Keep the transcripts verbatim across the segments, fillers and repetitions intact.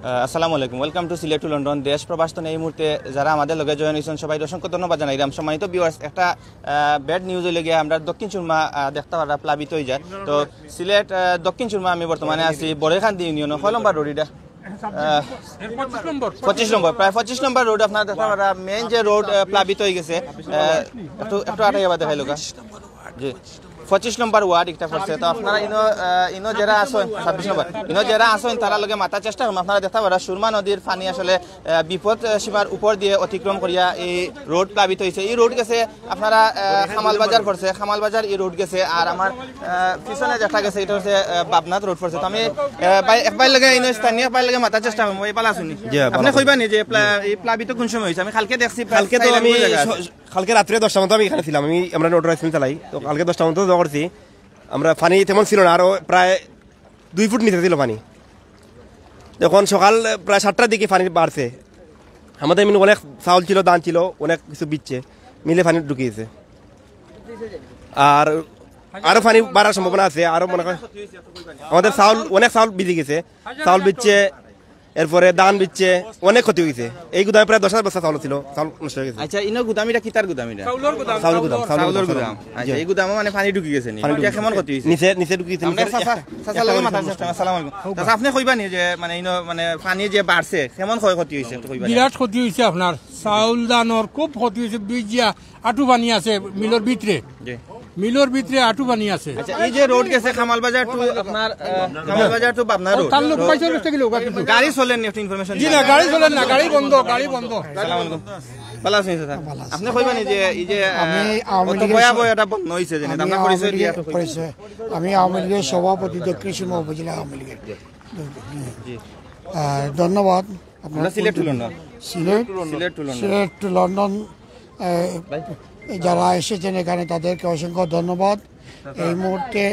আহ, আসসালামু আলাইকুম, welcome to Sylhet to London. দেশ প্রবাস তনে এই মুহূর্তে যারা আমাদের লগে জয়েন হইছেন, সবাই অসংখ্য ধন্যবাদ জানাইলাম। সম্মানিত ভিউয়ার্স, একটা ব্যাড নিউজ হইলে গিয়ে আমরা দক্ষিণ সুরমা, আহ, দেখতে পারা প্লাবিত হয়ে যায়। তো সিলেট, আহ, দক্ষিণ সুরমা আমি বর্তমানে আছি বড়েখান্দি ইউনিয়ন, কয় নম্বর রোড এটা? আহ, পঁচিশ নম্বর, প্রায় পঁচিশ নম্বর রোড আপনারা দেখতে পারা, মেইন যে রোড, আহ, প্লাবিত হয়ে গেছে। আহ, একটু একটু আটাই আবার দেখাইলো গা। জি, পঁচিশ নম্বর ওয়ার্ড একটা পড়ছে। তো আপনারা ইনো, আহ, ইনো যারা আছেন, ছাব্বিশ নম্বর, ইনো যারা আছেন, তারা লগে মাতার চেষ্টা করুন। আপনারা দেখতে পারা সুরমা নদীর পানি আসলে, আহ, বিপদ, আহ, সীমার উপর দিয়ে অতিক্রম করিয়া এই রোড প্লাবিত হয়েছে। এই রোড গেছে আপনারা, আহ, কামাল বাজার পড়ছে, কামাল বাজার এই রোড গেছে। আর আমার, আহ, পিছনে যেটা গেছে, এটা হচ্ছে, আহ, বাবনাথ রোড পড়ছে। তো আমি, আহ, ভাই, এক ভাইর লগে ইনো স্থানীয় এক ভাইর লগে মাতার চেষ্টা করবো, এই পালা শুনি। জি, আপনি ভালো। কইবা নি যে প্লা-, এই প্লাবিত কোন সময় হয়েছে? আমি কালকে দেখছি, প্রায় কালকে তো আমি স-, কালকে রাত্রে দশটা মতো আমি এখানে ছিলাম, আমি, আমরা নোটর আইসক্রিম চালাই। তো কালকে দশটা মতো জমা করছি, আমরা পানি তেমন ছিল না, আরও প্রায় দুই ফুট নিচে ছিল পানি। তখন সকাল প্রায় সাতটার দিকে পানি বাড়ছে। আমাদের এমনি অনেক চাউল ছিল, ধান ছিল, অনেক কিছু বিচ্ছে, মিলে পানি ঢুকিয়েছে। আর আরও পানি বাড়ার সম্ভাবনা আছে, আরও মনে হয় আমাদের চাউল, অনেক চাউল ভিজে গেছে, চাউল বিচ্ছে, এরপরে ধান বিচ্ছে, অনেক ক্ষতি হয়েছে। এই গুদামে প্রায় দশ হাজার বস্তা চাউল ছিল, চাউল নষ্ট হয়ে গেছে। আচ্ছা, ইনো গুদাম এটা কিতার গুদাম এটা? চাউলর গুদাম, চাউলর গুদাম। আচ্ছা, জি। এই গুদামে মানে পানি ঢুকি গেছে নি? পানি ঢুকি কেমন গেছে। ক্ষতি হয়েছে? নিচে, নিচে ঢুকি গেছে, আমরা নিচে চাচা, একটা চাচা লগে মাতার চেষ্টা, আসসালামু আলাইকুম। চাচা, আপনি কইবা নি যে মানে ইনো মানে পানি যে বাড়ছে, কেমন ক্ষয় ক্ষতি হয়েছে একটু কইবা নি? বিরাট ক্ষতি হয়েছে আপনার। চাউল ধানর খুব ক্ষতি হয়েছে, বিজিয়া আটু পানি আছে মিলর ভিতরে। জি। মিলর ভিতরে আটু পানি আছে। আচ্ছা, এই যে রোড গেছে কামাল বাজার টু আপনার, আহ, কামাল বাজার টু বাবনা রোড। তার লোক পয়সা নষ্ট কিলো, ওখানে। গাড়ি চলেন নি, একটু ইনফরমেশন জি না, গাড়ি চলেন না, গাড়ি বন্ধ, গাড়ি বন্ধ। আসসালামু আলাইকুম। ভালো আছেন চাচা? আপনি কইবা নি যে এই যে, আহ, আমি আওয়ামী অত লীগের ভয়াবহ স-, একটা বন্যা হয়েছে যে, আমি আপনার আওয়ামী পরিচয় দিয়ে লীগের একটু কইবা। পরিচয়, আমি আওয়ামী লীগের সভাপতি, দক্ষিণ সুরমা উপজেলা আওয়ামী লীগের। জি। আহ, ধন্যবাদ। আপনারা আমরা Sylhet to London. Sylhet, Sylhet to London. Sylhet to London, আহ, যারা এসেছেন এখানে তাদেরকে অসংখ্য ধন্যবাদ। এই মুহূর্তে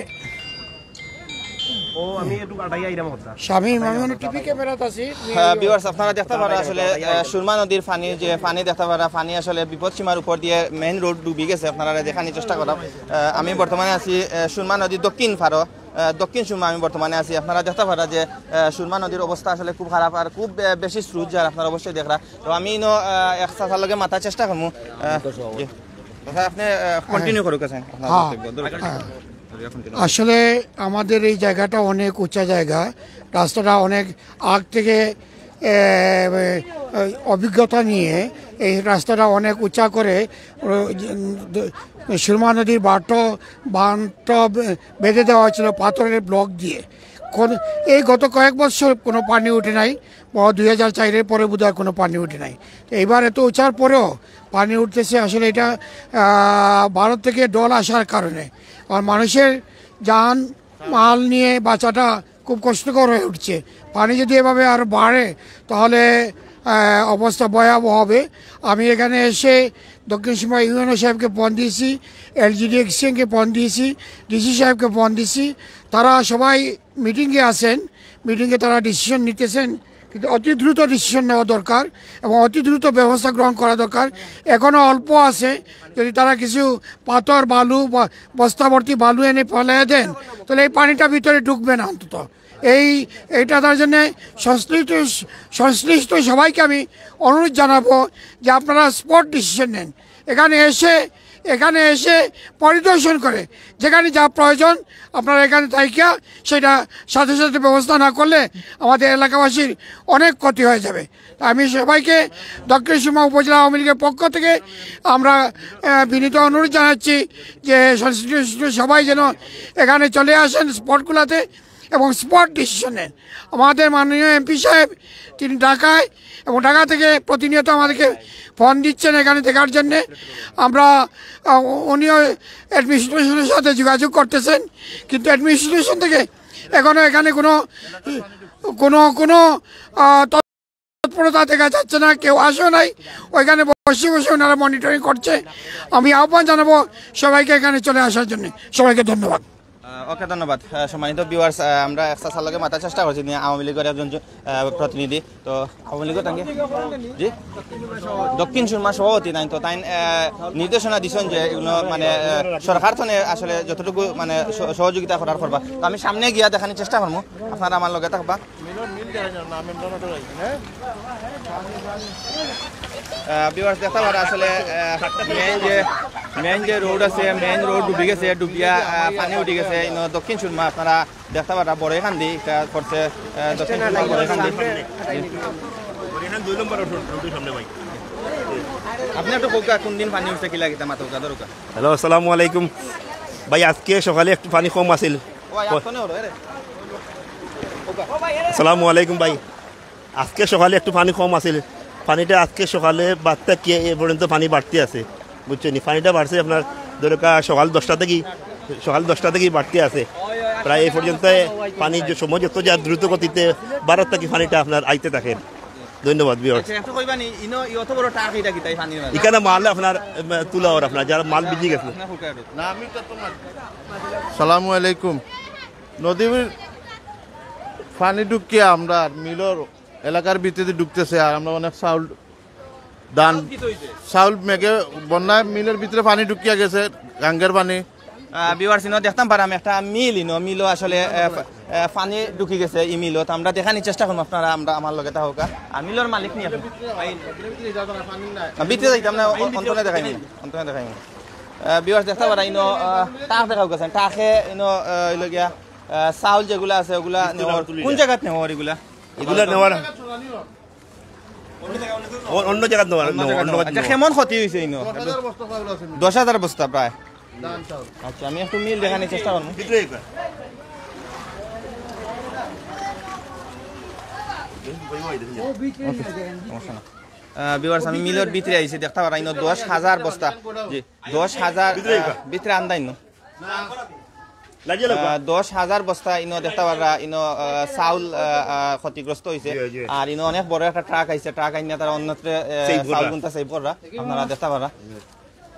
ও, আমি একটু আটাই আইরাম কথা। শামীম, আমি মানে টিভি ক্যামেরাত আছি। হ্যাঁ, ভিউয়ার্স, আপনারা দেখতে পারা আসলে, আহ, সুরমা নদীর পানি, যে পানি দেখতে পারা, পানি আসলে বিপদ সীমার উপর দিয়ে মেইন রোড ডুবি গেছে। আপনারা দেখানোর চেষ্টা করা। আহ, আমি বর্তমানে আছি, আহ, সুরমা নদীর দক্ষিণ পারো, আহ, দক্ষিণ সুরমা আমি বর্তমানে আছি। আপনারা দেখতে পারা যে, আহ, সুরমা নদীর অবস্থা আসলে খুব খারাপ আর খুব, আহ, বেশি স্রোত যার, আপনারা অবশ্যই দেখরা। তো আমি ইনো, আহ, এক চাচার লগে মাতার চেষ্টা করবো। আহ, জি। চাচা, আপনি, আহ, কন্টিনিউ করুক আছেন আপনার হ্যাঁ। বক্তব্য। দরকার নেই। হ্যাঁ। আসলে আমাদের এই জায়গাটা অনেক উঁচা জায়গা, রাস্তাটা অনেক আগ থেকে, এ, এ, অভিজ্ঞতা নিয়ে এই রাস্তাটা অনেক উঁচা করে, ও, সুরমা নদীর বাঁধ, বাঁধ বেঁধে দেওয়া হয়েছিল পাথরের ব্লক দিয়ে। কোন, এই গত কয়েক বছর কোনো পানি উঠে নাই, বা দুই হাজার চারের পরে বোধহয় কোনো পানি উঠে নাই। তো এইবার এত উঁচার পরেও পানি উঠতেছে, আসলে এটা, আহ, ভারত থেকে ঢল আসার কারণে। আর মানুষের জান মাল নিয়ে বাঁচাটা খুব কষ্টকর হয়ে উঠছে। পানি যদি এভাবে আরও বাড়ে, তাহলে, আহ, অবস্থা ভয়াবহ হবে। আমি এখানে এসে দক্ষিণ সুরমা ইউএনও সাহেবকে ফোন দিয়েছি, এলজিডি এক্সচেঞ্জকে ফোন দিয়েছি, ডিসি সাহেবকে ফোন দিয়েছি। তারা সবাই মিটিংয়ে আছেন, মিটিংয়ে তারা ডিসিশন নিতেছেন, কিন্তু অতি দ্রুত ডিসিশন নেওয়া দরকার এবং অতি দ্রুত ব্যবস্থা গ্রহণ করা দরকার। এখনও অল্প আছে, যদি তারা কিছু পাথর, বালু বা বস্তাভর্তি বালু এনে ফেলে দেন, তাহলে এই পানিটা ভিতরে ঢুকবে না অন্তত। এই, এটা তার জন্য সংশ্লিষ্ট, সংশ্লিষ্ট সবাইকে আমি অনুরোধ জানাবো যে আপনারা স্পট ডিসিশন নেন। এখানে এসে, এখানে এসে পরিদর্শন করে যেখানে যা প্রয়োজন আপনারা এখানে থাইকা সেটা সাথে সাথে ব্যবস্থা না করলে আমাদের এলাকাবাসীর অনেক ক্ষতি হয়ে যাবে। আমি সবাইকে দক্ষিণ সুরমা উপজেলা আওয়ামী লীগের পক্ষ থেকে আমরা, আহ, বিনীত অনুরোধ জানাচ্ছি যে সংশ্লিষ্ট সবাই যেন এখানে চলে আসেন স্পটগুলোতে এবং স্পট ডিসিশন নেন। আমাদের মাননীয় এমপি সাহেব, তিনি ঢাকায় এবং ঢাকা থেকে প্রতিনিয়ত আমাদেরকে ফোন দিচ্ছেন এখানে দেখার জন্যে। আমরা, আহ, উনিও অ্যাডমিনিস্ট্রেশনের সাথে যোগাযোগ করতেছেন, কিন্তু অ্যাডমিনিস্ট্রেশন থেকে এখনও এখানে কোনো, কোনো, কোনো, আহ, তৎপরতা দেখা যাচ্ছে না, কেউ আসেও নাই। ওইখানে বসে বসে ওনারা মনিটরিং করছে। আমি আহ্বান জানাবো সবাইকে এখানে চলে আসার জন্য। সবাইকে ধন্যবাদ। ওকে, ধন্যবাদ। আহ, সম্মানিত ভিউয়ার্স, আমরা এক চাচার লগে মাতার চেষ্টা করছি, যিনি আওয়ামী লীগের একজন জ-, আহ, প্রতিনিধি। তো আওয়ামী লীগর তাকে, জি, দক্ষিণ সুরমা সভাপতি নাই তো তাই, আহ, নির্দেশনা দিছেন যে এগুলো মানে, আহ, সরকার থনে আসলে যতটুকু মানে স-, সহযোগিতা করার করবা। তো আমি সামনে গিয়া দেখানোর চেষ্টা করবো, আপনারা আমার লগে থাকবা। আহ, ভিউয়ার্স, দেখতে পারা আসলে, আহ, মেইন যে, মেইন যে রোড আছে, মেইন রোড ডুবি গেছে, ডুবিয়া, আহ, পানি উঠি গেছে। ইনো দক্ষিণ সুরমা আপনারা দেখতে পারা বড়ইখান্দি, এটা করছে, আহ, দক্ষিণ সুরমা বড়ইখান্দি। এখানে দুই নম্বর রোড, রোডের সামনে ভাই। আপনি একটু কউক্কা, কোন দিন পানি উঠছে, কি লাগিতা মাতউক্কা, ধরউক্কা। হ্যালো, আসসালামু আলাইকুম। ভাই, আজকে সকালে একটু পানি কম আছিল। ও ভাই, আপনি ওরে, এরে। আসসালামু আলাইকুম ভাই। আজকে সকালে একটু পানি কম আছিল, পানিটা আজকে সকালে বাড়তে কি এ পর্যন্ত পানি বাড়তে আছে, বুঝছেন নি? পানিটা বাড়ছে আপনার ধরো কা-, সকাল দশটা থেকে, সকাল দশটা থেকে বাড়তে আছে। প্রায় এই পর্যন্ত পানি যে সময় যত যা দ্রুত গতিতে বাড়ার থাকি পানিটা আপনার আইতে থাকে। ধন্যবাদ ভিউয়ার্স। আচ্ছা, একটু কইবা নি, ইনো ই অত বড় ট্রাক এটা কিতা ই পানির মাঝে? এখানে মাল আপনার, উম, তুলা ওর আপনার যারা মাল ভিজি গেছে। আপনার হুকা একটু। সালামু আলাইকুম। নদীর পানি ঢুকিয়া আমরা মিলর এলাকার ভিতরে ঢুকতেছে, আর আমরা অনেক চাউল, ধান, চাউল মেঘে, বন্যায় মিলর ভিতরে পানি ঢুকিয়া গেছে, গাঙ্গের পানি। আহ, ভিউয়ার্স, ইনো দেখতাম পারাম একটা মিল, ইনো মিলও আসলে, আহ, ফা-, আহ, পানি ঢুকি গেছে ই মিলও। তো আমরা দেখানোর চেষ্টা করবো, আপনারা আমরা আমার লগে থাকউক্কা। আর মিলর মালিক নি আপনি? আহ, ভিতরে যাইতাম না, অ-, অন্তনে দেখাইনি, অন্তনে দেখাইনি। আহ, ভিউয়ার্স, দেখতে পারা ইনো, আহ, ট্রাক দেখা গেছে, ট্রাকে ইনো, আহ, হইলো গিয়া, আহ, চাউল যেগুলা আছে ওগুলা নেওয়ার, কোন জায়গাত নেওয়ার এগুলা? এগুলা নেওয়ার অন্য জায়গাত নেওয়ার, অন্য জায়গাত নেওয়ার। আচ্ছা, কেমন ক্ষতি হইছে ইনো? দশ হাজার বস্তা প্রায়। আচ্ছা, আমি একটু মিল দেখানোর চেষ্টা করবো। ভিতরে একবার। ওকে, সমস্যা না। আহ, ভিউয়ার্স, আমি মিলর ভিতরে আইছি, দেখতে পারা ইনো দশ হাজার বস্তা। জি, দশ হাজার, ভিতরে একবার। আহ, ভিতরে আন্দা ইনো। লাগিয়ে লাগবা। আহ, দশ হাজার বস্তা ইনো দেখতে পারা, ইনো, আহ, চাউল, আহ, আহ, ক্ষতিগ্রস্ত হইছে। জি, জি। আর ইনো অনেক বড় একটা ট্রাক আইছে, ট্রাক আইনা তারা অন্যত্র, আহ, সেভ কররা। চাউল গুনতা সেভ কররা। আপনারা দেখতে পারা।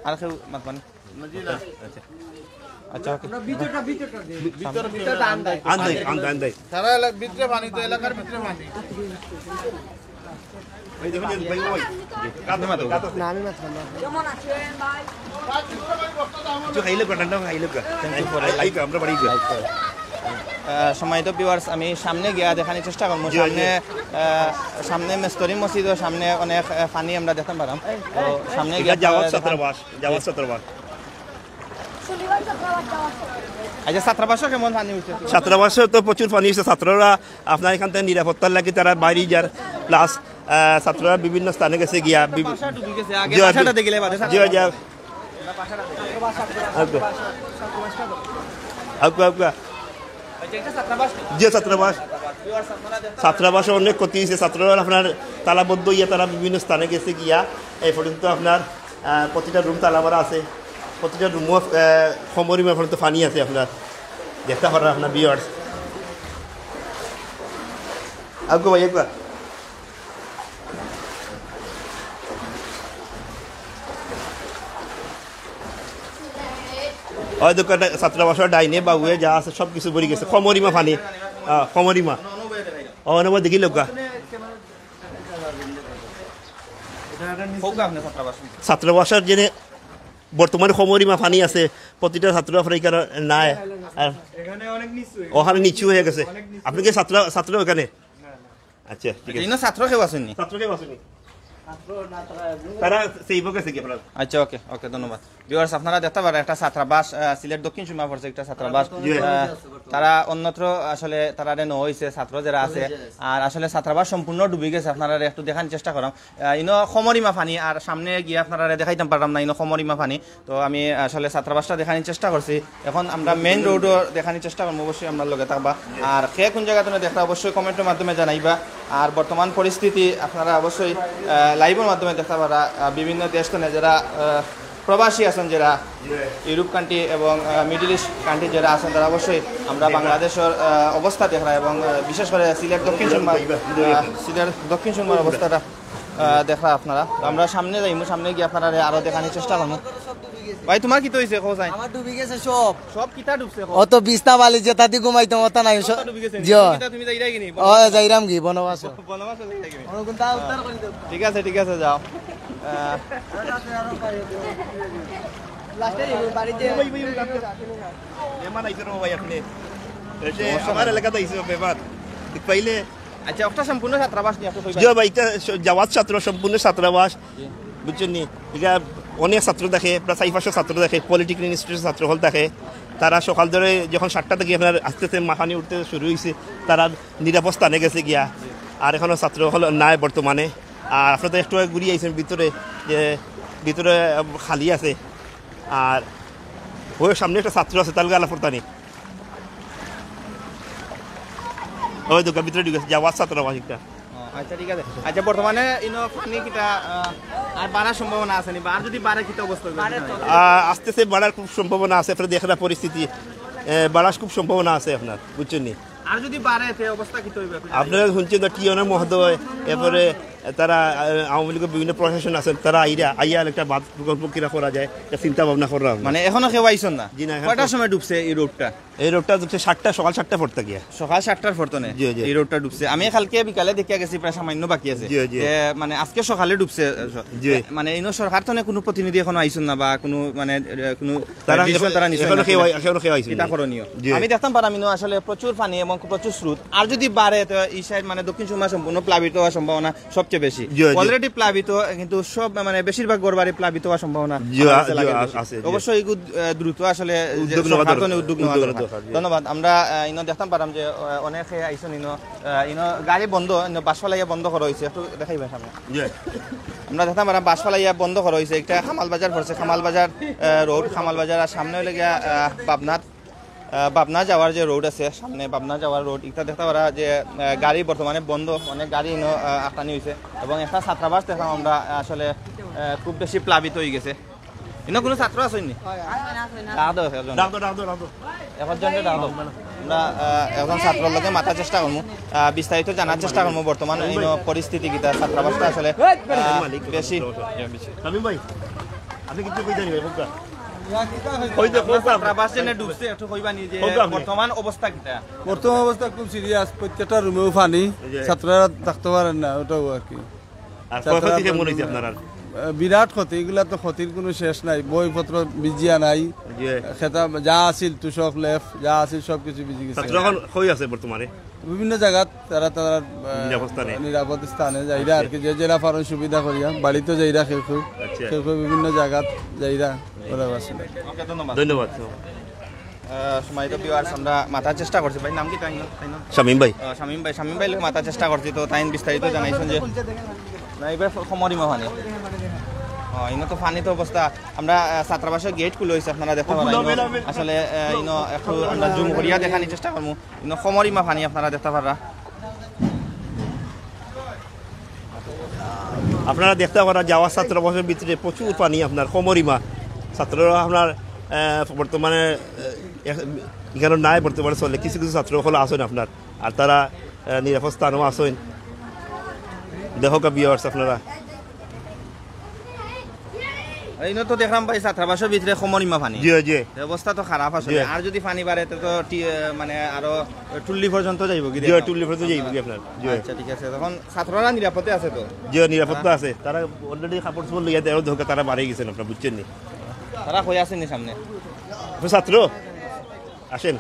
আর কেউ মাত পানি? আচ্ছা। আচ্ছা, ওকে। আন্দাই, আন্দাই, আন্দাই। সারা এলা-, ভিতরে পানি তো, এলাকার ভিতরে পানি। এই দেখুন, এই ভাই, ওই। কাঁদো না, কাঁদো না। না, আমি মাতলাম না। কিছু খাইলে কো, ঠান্ডা খাইলে কো। Thank you for the I-, I-, আমরা বাড়ি যাই। আহ, সম্মানিত ভিউয়ার্স, আমি সামনে গিয়া দেখানোর চেষ্টা করবো। জি, জি। সামনে, আহ, সামনে মেস্তরি মসজিদর সামনে অনেক, আহ, পানি আমরা দেখতাম পারাম। তো সামনে এটা গিয়া জামাত আপনারা ছাত্রাবাস, জামাত ছাত্রাবাস। আচ্ছা, ছাত্রাবাসও কেমন পানি উঠছে? ছাত্রাবাসে তো প্রচুর পানি হইছে। ছাত্ররা আপনার এখান থেকে নিরাপত্তার লাগি তারা বাইরে যার, plus, আহ, ছাত্ররা বিভিন্ন স্থানে গেছে গিয়া, বি-, বাসা ডুবে গেছে, আগে জি, বাসাটা জি। দেখলে বাদে জি, জি। আউক্কা। আউক্কা, আউক্কা। আচ্ছা, এটা ছাত্রাবাস তো? জি, ছাত্রাবাস। ছাত্রাবাসে অনেক ক্ষতি হইছে। ছাত্ররা আপনার তালাবদ্ধ হইয়া তারা বিভিন্ন স্থানে গেছে গিয়া, এই পর্যন্ত আপনার আহ, প্রতিটা রুম তালা মারা আছে, প্রতিটা রুমও, আহ, কোমর ইমা পর্যন্ত পানি আছে আপনার। দেখতে পারেন আপনার ভিউয়ার্স। আউক্কা ভাই, আউক্কা। ওই দোকানটা ছাত্রাবাসর ডাইনে বাউয়ে যা আছে সব কিছু ভরি গেছে, কোমর ইমা পানি, আহ, কোমর ইমা। ও, অনো দেখি লাগবা। ছাত্রাবাসর যেনে বর্তমানে কোমর ইমা পানি আছে, প্রতিটা ছাত্র আপনার এখানে নাই। আর এখানে অনেক নিচু হয়ে গেছে। ওখানে নিচু হয়ে গেছে। অনেক নিচু। আপনি কি ছাত্র, ছাত্র এখানে? না, না। আচ্ছা, ঠিক আছে। ইনো ছাত্র কেউ আছইন নি? ছাত্র কেউ আছইন নি? তারা সেই বকে গেছে কি আপনার? আচ্ছা, ওকে, ওকে, ধন্যবাদ। ভিউয়ার্স, আপনারা দেখতে পারেন একটা ছাত্রাবাস, আহ, সিলেট দক্ষিণ সীমা পড়ছে একটা ছাত্রাবাস। জি। আহ, তারা অন্যত্র আসলে তারা রে নেওয়া হইছে, ছাত্র যারা আছে। আর আসলে ছাত্রাবাস সম্পূর্ণ ডুবি গেছে, আপনারা একটু দেখানোর চেষ্টা করাম। আহ, ইনো কোমর ইমা পানি, আর সামনে গিয়া আপনারারে দেখাইতাম পারলাম না, ইনো কোমর ইমা পানি। তো আমি আসলে ছাত্রাবাসটা দেখানোর চেষ্টা করছি। এখন আমরা মেইন রোডও দেখানোর চেষ্টা করবো, অবশ্যই আপনার লগে থাকবা। আর কে কোন জায়গা থেকে দেখরা অবশ্যই কমেন্টের মাধ্যমে জানাইবা। আর বর্তমান পরিস্থিতি আপনারা অবশ্যই, আহ, লাইভের মাধ্যমে দেখতে পারা, আহ, বিভিন্ন দেশ থেকে যারা, আহ, প্রবাসী আছেন, যারা ইউরোপ কান্ট্রি এবং, আহ, মিডল ইস্ট কান্ট্রি যারা আছেন, তারা অবশ্যই আমরা বাংলাদেশের, আহ, অবস্থা দেখরা এবং, আহ, বিশেষ করে সিলেট দক্ষিণ সুরমার, আহ, সিলেট দক্ষিণ সুরমার অবস্থাটা, আহ, দেখরা আপনারা। তো আমরা সামনে যাইমু, সামনে গিয়া আপনারারে আরো দেখানোর চেষ্টা করমু। ভাই, তুমার কিতা অইছে, কও চাই? আমার ডুবি গেছে সব। সব কিতা ডুবছে, কও? অত বিছনা বালিশ যেতা দি ঘুমাইতাম, অতা নাই। স-, কত ডুবি গেছে? জি। কিতা তুমি যাইরায় গি নি? ও, যাইরাম গি, বনবাস। বনবাস যাইরায় গি নি? ঠিক আছে, ঠিক আছে, যাও। আহ, মেহমান আইছে রে ভাই আপনি। এই যে আমার এলাকাত আইছে মেহমান। ঠিক পাইলে? আচ্ছা, একটা সম্পূর্ণ ছাত্রাবাস নি, আপনি কইবা? জি ভাই, ইটা স-, জাওয়াত ছাত্র, সম্পূর্ণ ছাত্রাবাস। জি। বুঝছইন নি? ইটা অনেক ছাত্র থাকে, প্রায় চাইর পাঁচশো ছাত্র থাকে, পলিটেকনিক ইনস্টিটিউটর ছাত্র হল থাকে। তারা সকাল ধরে যখন সাতটা থাকি আপনার আস্তে আস্তে মাখানি উঠতে শুরু অইছে, তারা নিরাপদ স্থানে গেছে গিয়া। আর এখনো ছাত্র হল নাই বর্তমানে। আর আপনারা তো একটু আগে ঘুরি আইছেন ভিতরে, যে ভিতরে, আহ, খালি আছে। আর ওই সামনে একটা ছাত্র আছে, তার লগে আলাপ করতানি। ওই দোকান ভিতরে ঢুকেছে, জাওয়াত ছাত্রাবাস একটা। ও, আচ্ছা, ঠিক আছে। আচ্ছা, বর্তমানে ইনো পানি কিতা, আহ, আর বাড়ার সম্ভাবনা আছে নি? বা আর যদি বাড়ে, কিতা অবস্থা অইবো? আহ, আস্তে আস্তে বাড়ার খুব সম্ভাবনা আছে, আপনারা দেখরা পরিস্থিতি, আহ, বাড়ার খুব সম্ভাবনা আছে আপনার, বুঝছইন নি? আর যদি বাড়ে, তে অবস্থা কিতা অইবো? আপনারা হুনছইন তো টিএনএ মহোদয়, এরপরে তারা, আহ, আওয়ামী লীগর বিভিন্ন প্রশাসন আছেন, তারা আইরা, আইয়া একটা বাঁধ প্রকল্প কিরা করা যায়, এটা চিন্তা ভাবনা কররা আমরা। মানে এখনো কেউ আইছইন না? জি না, এখন কয়টার তো সময় ডুবছে এই রোডটা? এই রোডটা হচ্ছে সাতটা, সকাল সাতটা পর থেকে। সকাল সাতটার পর তনে জি, জি। এই রোডটা ডুবছে। আমি কালকে বিকালে দেখিয়া গেছি, প্রায় সামান্য বাকি আছে। জি, জি। এ, মানে আজকে সকালে ডুবছে, এ, স-, জি। এ, মানে ইনো সরকার তনে কোনো প্রতিনিধি এখনো আইছইন না বা কোনো মানে, এ, কোনো তারা decision এখন, তারা নিছইন এখনো না। কেউ আই-, এখনো কেউ আইছইন কিতা না। করণীয়? জি। আমি দেখতাম পারলাম ইনো আসলে প্রচুর পানি এবং প্রচুর স্রোত। আর যদি বাড়ে তো এই side মানে দক্ষিণ সুরমা সম্পূর্ণ প্লাবিত হওয়ার সম্ভাবনা সবচেয়ে বেশি। জি, জি। Already প্লাবিত, কিন্তু সব মানে বেশিরভাগ ঘরবাড়ি প্লাবিত হওয়ার সম্ভাবনা জি, আমার কাছে জি, লাগে আ-, বেশি। আছে, জি। অবশ্যই এগু-, আহ, দ্রুত আসলে উদ্যোগ যে নেওয়া সরকার দরকার। তনে উদ্যোগ নেওয়া উদ্যোগ নেওয়া দরকার। দরকার, জি। ধন্যবাদ। আমরা, আহ, ইনো দেখতাম পারলাম যে, আহ, অনেকে আইছইন ইনো, আহ, ইনো গাড়ি বন্ধ, ইনো বাঁশ ফালাইয়া বন্ধ করা অইছে। একটু দেখাইবা সামনে। জি। আমরা দেখতাম পারলাম বাঁশ ফালাইয়া বন্ধ করা অইছে। একটা কামাল বাজার পড়ছে, কামাল বাজার, আহ, রোড, কামাল বাজার, আর সামনে অইলো গিয়া, আহ, বাবনাথ আহ, বাবনা যাওয়ার যে রোড আছে, সামনে বাবনা যাওয়ার রোড, ইটা দেখতাম পারা যে, আহ, গাড়ি বর্তমানে বন্ধ, অনেক গাড়ি ইনো, আহ, আটকানি অইছে। এবং একটা ছাত্রাবাস দেখলাম আমরা, আহ, আসলে, আহ, খুব বেশি প্লাবিত অইগেছে। ইনো কোনো ছাত্র আছইন নি? ডাক দেও একজন। ডাক দেও, ডাক দেও, ডাক দেও। একজনরে ডাক দেও। আমরা, আহ, একজন ছাত্রর লগে মাতার চেষ্টা করমু, আহ, বিস্তারিত জানার চেষ্টা করমু বর্তমান ইনো পরিস্থিতি কিতা, ছাত্রাবাসটা আসলে, আহ, বেশি। শামীম ভাই, আপনি কিছু কইতা নি ভাই, কউক্কা। ওই যে আপনার কউক্কা। ছাত্রাবাস যেনে ডুবছে, একটু কইবা নি যে কউক্কা আপনি। বর্তমান অবস্থা কিতা? বর্তমান অবস্থা খুব সিরিয়াস, প্রত্যেকটা রুমেও পানি, জি। ছাত্ররা থাকতে পারেন না, ওটাও আর কি। আর ছাত্ররা ক্ষয়ক্ষতি কেমন অইছে আপনার আর? আহ, বিরাট ক্ষতি, এগুলা তো ক্ষতির কোনো শেষ নাই, বইপত্র ভিজিয়া নাই, জি। খেতা যা আছিল, তুষক, লেপ যা আছিল, সব কিছু ভিজি গেছে। ছাত্র এখন কই আছে বর্তমানে? বিভিন্ন জাগাত তারা তারা, আহ, নিরাপদ স্থানে। নিরাপদ স্থানে যাইরা আর কি, যে যেরা পারইন সুবিধা করিয়া, বাড়িত যাইরা কেউ কেউ, আচ্ছা। কেউ কেউ বিভিন্ন জাগাত যাইরা ওরা আসলে। ওকে, ধন্যবাদ। ধন্যবাদ। আহ, সম্মানিত viewers, আমরা মাতার চেষ্টা করছি। ভাই, নাম কিতা তাইন? তাইন? শামীম ভাই। আহ, শামীম ভাই, শামীম ভাই লগে মাতার চেষ্টা করছি, তো তাইন বিস্তারিত জানাইছইন যে, না, এবার খমরিমা পানি। আহ, ইনো তো পানি তো অবস্থা, আমরা, আহ, ছাত্রাবাসর গেট খুলা অইছে, আপনারা দেখতা পারইন। আসলে, আহ, ইনো একটু আমরা জুম করিয়া দেখানির চেষ্টা করমু। ইনো খমরিমা পানি আপনারা দেখতা পাররা। আপনারা দেখতা পাররা জাওয়াত ছাত্রাবাসর ভিতরে প্রচুর পানি, আপনার খমরিমা। ছাত্ররা আপনার, আহ, বর্তমানে, আহ, এখ-, ইখানো নাই বর্তমানে চলে, কিছু কিছু ছাত্র অকল আছইন আপনার, আর তারা, আহ, নিরাপদ স্থানও আছইন। দেখউক্কা viewers আপনারা। ইনো তো দেখলাম ভাই ছাত্রাবাসর ভিতরে খমরিমা পানি। জি, জি। অবস্থা তো খারাপ আসলে। জি। আর যদি পানি বাড়ে তো, তো টি-, আহ, মানে আরো টুল্লি পর্যন্ত যাইবো কি জি, দেখলাম? টুল্লি পর্যন্ত যাইবো কি আপনার? জি। আচ্ছা, ঠিক আছে। তখন ছাত্ররা নিরাপদে আছে তো? জি, নিরাপদ তো আছে। তারা already কাপড় চোপড় লইয়া দেওয়া ধোকা, তারা বাড়ি গেছেন আপনার, বুঝছেন নি? তারা কই আছেন নি সামনে? আপনি ছাত্র? আসেন।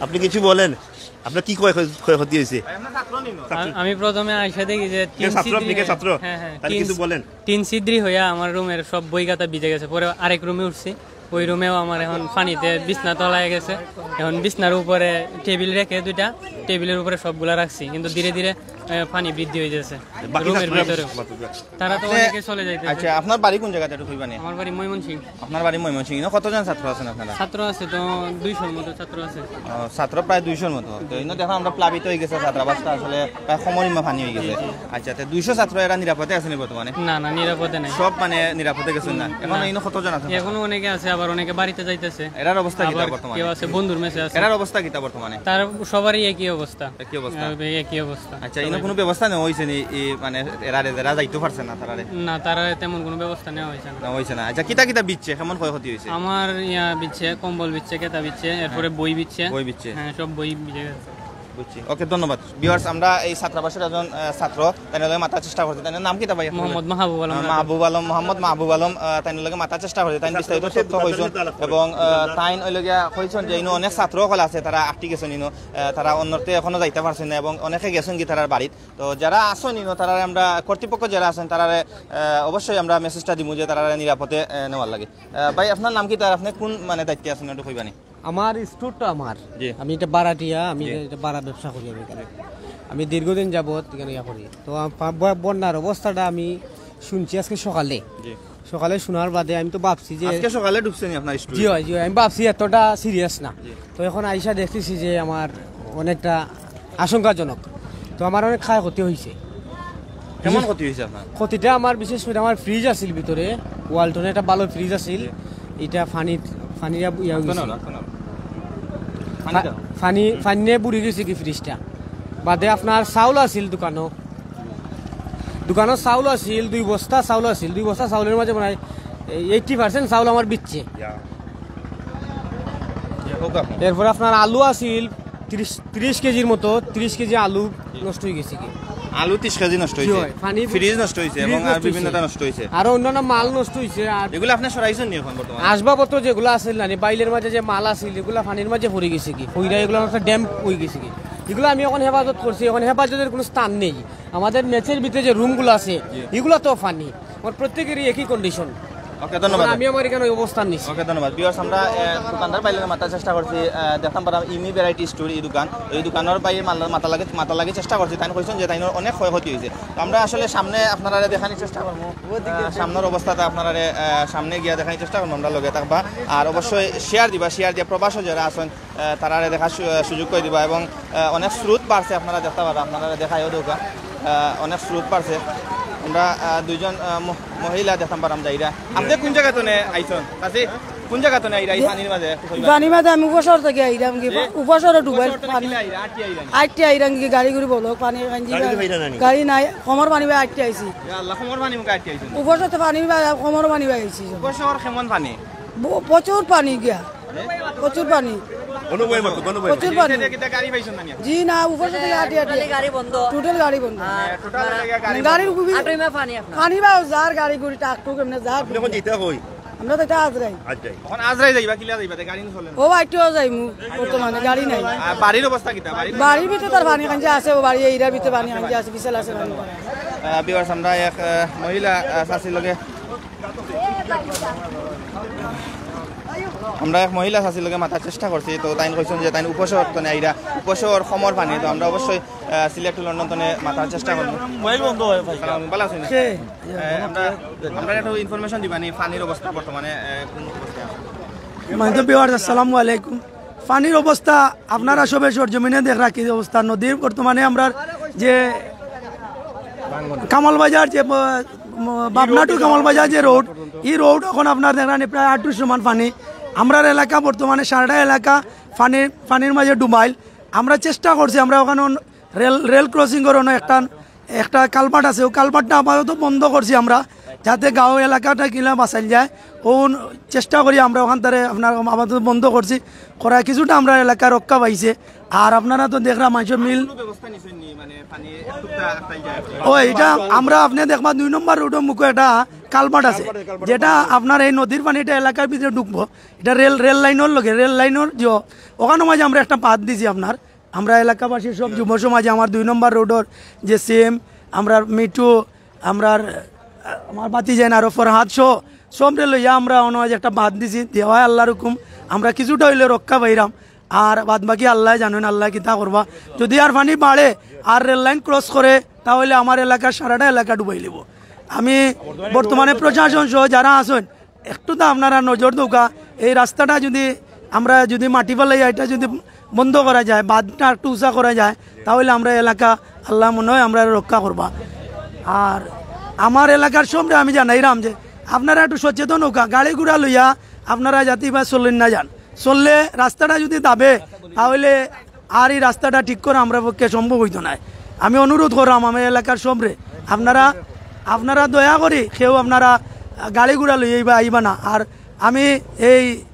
আপনি কিছু বলেন। আপনার কি ক্ষয়, ক্ষয়, ক্ষয়ক্ষতি হয়েছে? ভাই, আপনার ছাত্র নি না? আ-, আমি প্রথমে আইসা দেখি যে কে টিন ছাত্র? আপনি কে ছিদ্রি ছাত্র? হ্যাঁ, হ্যাঁ, তাহলে টিন কিছু বলেন। টিন ছিদ্রি হইয়া আমার রুমের সব বই খাতা ভিজে গেছে। পরে আরেক রুমে উঠছি, ওই রুমেও আমার এখন পানিতে বিছনা তলায় গেছে। এখন বিছনার উপরে টেবিল রেখে দুইটা, টেবিলের উপরে সবগুলা রাখছি, কিন্তু ধীরে ধীরে, এ, পানি বৃদ্ধি হয়ে যাচ্ছে বাকি রুমের ছাত্ররা ভিতরে। তারা তো আপনি অনেকে চলে যাইতেছে। আচ্ছা, আপনার বাড়ি কোন জায়গাতে একটু কইবা নি? আমার বাড়ি ময়মনসিংহ। আপনার বাড়ি ময়মনসিংহ। ইনো কতজন ছাত্র আছেন আপনারা? ছাত্র আছে তো দুইশোর মতো ছাত্র আছে। ও, ছাত্র প্রায় দুইশোর মতো। তো ইনো দেখো আমরা প্লাবিত হয়ে গেছে ছাত্রাবাসটা, আসলে প্রায় খমরিমা পানি হয়ে গেছে। আচ্ছা, তো দুইশো ছাত্র এরা নিরাপদে আছেন বর্তমানে? না, না, নিরাপদে নাই। সব মানে নিরাপদে গেছেন না? এখন না। ইনো কতজন আছেন? এখনো অনেকে আছে, আর অনেকে বাড়িতে যাইতেছে। এরার অবস্থা কিতা আবার বর্তমানে? কেউ আছে বন্ধুর মেসে আছে। এরার অবস্থা কিতা বর্তমানে? তার সবারই একই অবস্থা। একই অবস্থা। আহ, একই অবস্থা। আচ্ছা, ইনো কোনো ব্যবস্থা নেওয়া হয়েছে নি? ই, মানে এরা যারা যাইতে পারছে না তারারে? না, তারা তেমন কোনো ব্যবস্থা নেওয়া হয়েছে না। না হয়েছে না। আচ্ছা, কিতা কিতা বিচ্ছে, কেমন ক্ষয়ক্ষতি হয়েছে? আমার ইয়া বিচ্ছে, কম্বল বিচ্ছে, কেতা বিচ্ছে, এরপরে বই বিচ্ছে। বই বিচ্ছে। হ্যাঁ, সব বই বিজে গেছে। বুঝছি। ওকে, ধন্যবাদ। ভিউয়ার্স, আমরা এই ছাত্রাবাসের একজন আহ, ছাত্র, তাই লগে মাতার চেষ্টা করছি। তাই নাম কিতা ভাই আপনার? মোহাম্মদ মাহবুব আলম। আহ, মাহবুব আলম, মোহাম্মদ মাহবুব আলম, আহ, তাই লগে মাতার চেষ্টা করছি। তাই বিস্তারিত তথ্য কইছেন এবং আহ, তাইন ওই লগে কইছেন যে ইনো অনেক ছাত্র অকল আছে, তারা আটকি গেছেন ইনো, আহ, তারা অন্যতে এখনো যাইতে পারছেন না এবং অনেকে গেছেন কি তারার বাড়িত। তো যারা আছেন ইনো, তারা আমরা কর্তৃপক্ষ যারা আছেন, তারা অবশ্যই আমরা মেসেজটা দিব যে তারা নিরাপদে আহ, নেওয়ার লাগে। আহ, ভাই, আপনার নাম কিতা আর আপনি কোন মানে দায়িত্বে আছেন, একটু কইবানি? আমার স্টোরটা আমার। জি। আমি এটা বারাটিয়া, আমি জি। এটা বারা ব্যবসা করি আমি এখানে। আমি দীর্ঘদিন যাবত এখানে ইয়া করি। তো আম-, পা-, ব-, বন্যার অবস্থাটা আমি শুনছি আজকে সকালে। জি। সকালে শোনার বাদে আমি তো ভাবছি যে আজকে সকালে ঢুকছেন আপনার স্টোর? জি হয়, জি হয়, আমি ভাবছি এতটা সিরিয়াস না। জি। তো এখন আইসা দেখতেছি যে আমার অনেকটা আশঙ্কাজনক। তো আমার অনেক ক্ষয়ক্ষতি হয়েছে। কেমন ক্ষতি হয়েছে আপনার? ক্ষতিটা আমার বিশেষ করে আমার ফ্রিজ আছিল ভিতরে, ওয়ালটনের একটা ভালো ফ্রিজ আছিল, এটা পানি পানি ইয়া হয়ে শোনো গেছে। না, শোনো না। পানি দাও। পানি পানিয়ে বুড়ি গেছে কি ফ্রিজটা। বাদে আপনার চাউল আছিল দোকানো, দোকানো চাউল আছিল, দুই বস্তা চাউল আছিল, দুই বস্তা চাউলের মাঝে মানে এইটটি পার্সেন্ট চাউল আমার বিচ্ছে। ইয়া। ইয়া, হোক আপনার। এরপর আপনার আলু আছিল তিরিশ তিরিশ কেজির মতো, তিরিশ কেজি আলু নষ্ট হয়ে গেছে কি। আলু তিরিশ কেজি নষ্ট হয়েছে। জি হয়, পানি ফ্রিজ নষ্ট হয়েছে ফ্রিজ এবং আর নষ্ট বিভিন্ন হয়েছে। নষ্ট হয়েছে। আর অন্যান্য মাল নষ্ট হয়েছে। আর এগুলো আপনি সরাইছেন নি এখন বর্তমানে? আসবাবপত্র যেগুলো আছিল না, বাইলের মাঝে যে মাল আছিল, এগুলো পানির মাঝে পড়ে গেছে কি, পইরা এগুলো একটা ড্যাম্প হয়ে গেছে কি। এগুলো আমি এখন হেফাজত করছি, এখন হেফাজতের কোনো স্থান নেই। আমাদের মেসের ভিতরে যে রুমগুলো আছে, এগুলো তো পানি। আমার প্রত্যেকেরই একই কন্ডিশন। ওকে, ধন্যবাদ। আমি আমার এখানে অবস্থান নিচ্ছি। ওকে, ধন্যবাদ। ভিউয়ার্স, আমরা আহ, দোকানদার ভাইর লগে মাতার চেষ্টা করছি, আহ, দেখতাম পারাম ইমি ভ্যারাইটি স্টোর এই দোকান, এই দোকানর ভাইর মাল মাতা লাগে মাতা লাগে চেষ্টা করছি। তাই কইছেন যে তাই অনেক ক্ষয়ক্ষতি হয়েছে। তো আমরা আসলে সামনে আপনারা দেখানোর চেষ্টা করবো, আহ, সামনের অবস্থাটা আপনারা আহ, সামনে গিয়া দেখানোর চেষ্টা করবো আমরা লগে থাকবা। আর অবশ্যই শেয়ার দিবা, শেয়ার দিয়া প্রবাসও যারা আছেন আহ, তারারে দেখার সু- সুযোগ করে দিবা এবং আহ, অনেক স্রোত বাড়ছে, আপনারা দেখতে পারবা, আপনারা দেখাইও দোকান আহ, অনেক স্রোত বাড়ছে। আমরা আহ, দুইজন আহ, ম- মহিলা দেখতাম পারাম যাইরা। আপনি কোন জায়গা তনে আইছন? কাছে কোন জায়গা তনে আইরা এই পানির মাঝে? একটু কইবা। পানি মাঝে আমি উপসর থেকে আইলাম কি, জি? উপসরে ডুবাই উপসর তনে পানি। কিলা আইরা? আটটি আইরা নি? আটটি আইরাম কি গাড়ি গুড়ি বলো, পানি কাঞ্জি গাড়ি তো পাইরা না নি? গাড়ি নাই, কমর পানি বা আটটি আইছি। ইয়া আল্লাহ, কমর পানি মুখে আটটি আইছন। উপসর তো পানি বা কমর পানি বা আইছি। উপসর কেমন পানি? ব- প্রচুর পানি গিয়া, প্রচুর পানি, গণভয়ে মাতো, গণভয়ে। প্রচুর পানি। এটা কিতা গাড়ি পাইছন না নি? জি না, উপসর থেকে আটটি আটটি। টোটালি গাড়ি বন্ধ। টোটাল গাড়ি বন্ধ। আর টোটাল লেগে গাড়ি গাড়ির খুবই আটই মা পানি আপনার। পানি বা যার গাড়ি গুড়ি টাক টুক এমনি যার। আপনি এখন যেতে হই। আমরা তো এটা আজরাই। আচ্ছাই। এখন আজরাই যাইবা, কিলা যাইবা? তে গাড়ি চলে না। ও আটটিও যাইমু বর্তমানে গাড়ি নাই। আর বাড়ির অবস্থা কিতা? বাড়ির বাড়ির ভিতরে তার পানি কাঞ্জি আছে, ও বাড়ি এইটার ভিতরে পানি কাঞ্জি আছে, বিশাল আছে পানি। আহ, ভিউয়ার্স, আমরা এক আহ, মহিলা আহ, চাচির লগে আমরা এক মহিলা চাচির লগে মাতার চেষ্টা করছি। তো তাইন কইছন যে তাইন উপসর তনে আইরা, উপসর কমর পানি। তো আমরা অবশ্যই আহ, সিলেট টু লন্ডন তনে মাতার চেষ্টা করবো। মোবাইল বন্ধ হয় ভাই। সালাম, ভালো আছেন? আহ, আমরা আমরা একটু ইনফরমেশন দিবা নি পানির অবস্থা বর্তমানে আহ, কোন অবস্থায় আছে? মানিত ভিউয়ার্স, আসসালামু আলাইকুম। পানির অবস্থা আপনারা সবে সরজমিনে দেখরা কি অবস্থা। নদীর বর্তমানে আমরা যে কামালবাজার যে ব- ম- বাবনা টু কামালবাজার যে রোড, এই রোড এখন আপনার দেখরা নি প্রায় আটুর সমান পানি। আমরার এলাকা বর্তমানে সারাটা এলাকা পানির পানির মাঝে ডুবাইল। আমরা চেষ্টা করছি, আমরা ওখানে অন- রেল রেল ক্রসিং করানো একটা একটা কালভার্ট আছে, ও কালভার্টটা আপাতত বন্ধ করছি আমরা, যাতে গাঁও এলাকাটা কিলা বাঁচাইল যায়। ও চেষ্টা করি আমরা ওখান তারে আপনার আপাতত বন্ধ করছি, করা কিছুটা আমরা এলাকা রক্ষা পাইছে। আর আপনারা তো দেখরা মানুষের মিল কোনো ব্যবস্থা নিছেন নি? মানে পানি একটুটা আটকাই যায়? ও এটা আমরা আপনি দেখবা দুই নম্বর রোডের মুখে একটা কালভার্ট আছে, যেটা আপনার এই নদীর পানিটা এলাকার ভিতরে ঢুকবো। এটা রেল রেল লাইনের লগে রেল লাইনের যে ওখানে মাঝে আমরা একটা বাঁধ দিছি আপনার। আমরা এলাকাবাসীর সব যুব সমাজে আমার দুই নম্বর রোডর যে সিএম, আমরার মিঠু, আমরার আমার বাতি যেন আরো ফরহাদ সহ সবরে লইয়া আমরা অন্য একটা বাঁধ দিছি। দেওয়ায় আল্লাহর হুকুম, আমরা কিছুটা হইলে রক্ষা পাইরাম। আর বাদ বাকি আল্লাহ জানেন, আল্লাহ কিতা করবা। যদি আর পানি বাড়ে আর রেল লাইন ক্রস করে, তাহলে আমার এলাকার সারাটা এলাকা ডুবাই লিব। আমি বর্তমানে প্রশাসন সহ যারা আছেন, একটু তো আপনারা নজর দৌকা, এই রাস্তাটা যদি আমরা যদি মাটি ফালাই এটা যদি বন্ধ করা যায়, বাঁধটা একটু উঁচা করা যায়, তাহলে আমরা এলাকা আল্লাহ মনে হয় আমরা রক্ষা করবা। আর আমার এলাকার সবরে আমি জানাইরাম যে আপনারা একটু সচেতন হউকা, গাড়ি ঘোড়া লইয়া আপনারা যাতে ইবা চলেন না যান, চললে রাস্তাটা যদি দাবে, তাহলে আর এই রাস্তাটা ঠিক করা আমরার পক্ষে সম্ভব অইতো নায়। আমি অনুরোধ করলাম আমার এলাকার সবরে, আপনারা আপনারা দয়া করি কেউ আপনারা গাড়ি ঘোড়া লইয়া ইবা আইবা না। আর আমি এই